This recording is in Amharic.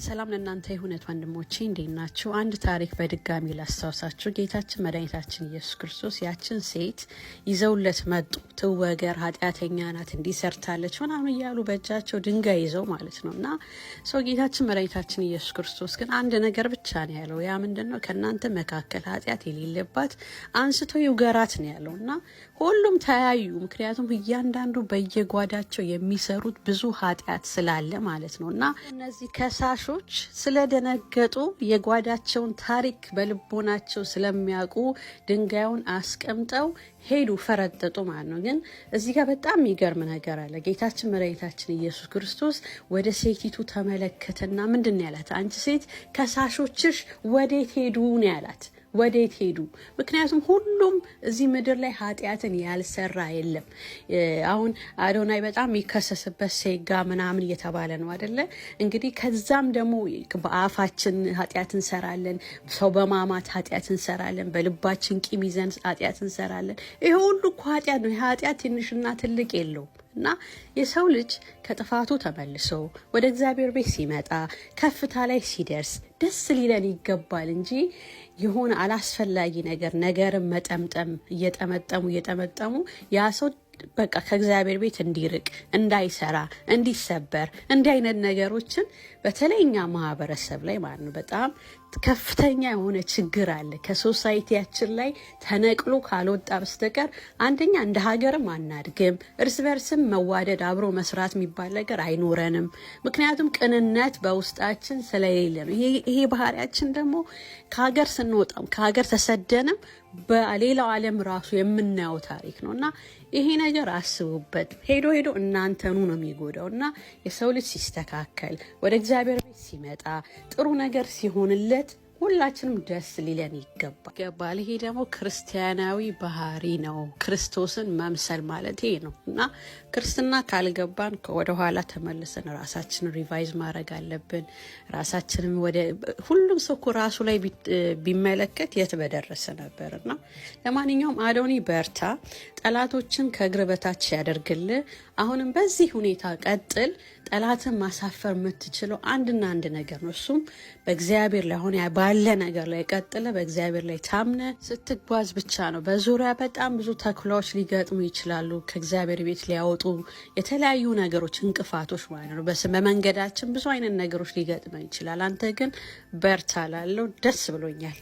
ሰላም ለእናንተ ይሁን ወንድሞቼ፣ እንዴት ናችሁ? አንድ ታሪክ በድጋሚ ላስታውሳችሁ። ጌታችን መድኃኒታችን ኢየሱስ ክርስቶስ ያችን ሴት ይዘውለት መጡ። ትወገር፣ ኃጢአተኛ ናት፣ እንዲህ ሰርታለች ምናምን እያሉ በእጃቸው ድንጋይ ይዘው ማለት ነው። እና ሰው ጌታችን መድኃኒታችን ኢየሱስ ክርስቶስ ግን አንድ ነገር ብቻ ነው ያለው። ያ ምንድን ነው? ከእናንተ መካከል ኃጢአት የሌለባት አንስቶ ይውገራት ነው ያለው። እና ሁሉም ተያዩ። ምክንያቱም እያንዳንዱ በየጓዳቸው የሚሰሩት ብዙ ኃጢአት ስላለ ማለት ነው። እና እነዚህ ከሳሾች ስለደነገጡ፣ የጓዳቸውን ታሪክ በልቦናቸው ስለሚያውቁ ድንጋዩን አስቀምጠው ሄዱ፣ ፈረጠጡ ማለት ነው። ግን እዚህ ጋር በጣም የሚገርም ነገር አለ። ጌታችን መድኃኒታችን ኢየሱስ ክርስቶስ ወደ ሴቲቱ ተመለከተና ምንድን ነው ያላት? አንቺ ሴት፣ ከሳሾችሽ ወዴት ሄዱ ነው ያላት። ወዴት ሄዱ? ምክንያቱም ሁሉም እዚህ ምድር ላይ ኃጢአትን ያልሰራ የለም። አሁን አዶናይ በጣም የሚከሰስበት ሴጋ ምናምን እየተባለ ነው አደለ? እንግዲህ ከዛም ደግሞ በአፋችን ኃጢአት እንሰራለን፣ ሰው በማማት ኃጢአት እንሰራለን፣ በልባችን ቂም ይዘን ኃጢአት እንሰራለን። ይሄ ሁሉ እኮ ኃጢአት ነው። ይሄ ኃጢአት ትንሽና ትልቅ የለውም። እና የሰው ልጅ ከጥፋቱ ተመልሶ ወደ እግዚአብሔር ቤት ሲመጣ፣ ከፍታ ላይ ሲደርስ ደስ ሊለን ይገባል እንጂ የሆነ አላስፈላጊ ነገር ነገርን መጠምጠም፣ እየጠመጠሙ እየጠመጠሙ ያ ሰው በቃ ከእግዚአብሔር ቤት እንዲርቅ፣ እንዳይሰራ፣ እንዲሰበር፣ እንዲህ አይነት ነገሮችን በተለይ እኛ ማህበረሰብ ላይ ማለት ነው በጣም ከፍተኛ የሆነ ችግር አለ። ከ society ያችን ላይ ተነቅሎ ካልወጣ በስተቀር አንደኛ እንደ ሀገርም አናድግም፣ እርስ በርስም መዋደድ አብሮ መስራት የሚባል ነገር አይኖረንም። ምክንያቱም ቅንነት በውስጣችን ስለሌለ ነው። ይሄ ባህሪያችን ደግሞ ከሀገር ስንወጣም ከሀገር ተሰደንም በሌላው ዓለም ራሱ የምናየው ታሪክ ነው። እና ይሄ ነገር አስቡበት። ሄዶ ሄዶ እናንተኑ ነው የሚጎዳው። እና የሰው ልጅ ሲስተካከል፣ ወደ እግዚአብሔር ቤት ሲመጣ፣ ጥሩ ነገር ሲሆንለት ሁላችንም ደስ ሊለን ይገባል። ይሄ ደግሞ ክርስቲያናዊ ባህሪ ነው። ክርስቶስን መምሰል ማለት ይሄ ነው። እና ክርስትና ካልገባን ወደኋላ ተመልሰን ራሳችንን revise ማድረግ አለብን። ራሳችንም ወደ ሁሉም ሰው እኮ ራሱ ላይ ቢመለከት የት በደረሰ ነበር። እና ለማንኛውም አዶኒ በርታ፣ ጠላቶችን ከእግር በታች ያደርግልህ። አሁንም በዚህ ሁኔታ ቀጥል። ጠላትን ማሳፈር የምትችለው አንድና አንድ ነገር ነው። እሱም በእግዚአብሔር ላይ ሆነ ባለ ነገር ላይ ቀጥለ በእግዚአብሔር ላይ ታምነ ስትጓዝ ብቻ ነው። በዙሪያ በጣም ብዙ ተኩላዎች ሊገጥሙ ይችላሉ። ከእግዚአብሔር ቤት ሊያወጡ የተለያዩ ነገሮች፣ እንቅፋቶች ማለት ነው። በመንገዳችን ብዙ አይነት ነገሮች ሊገጥመን ይችላል። አንተ ግን በርታ ላለው ደስ ብሎኛል።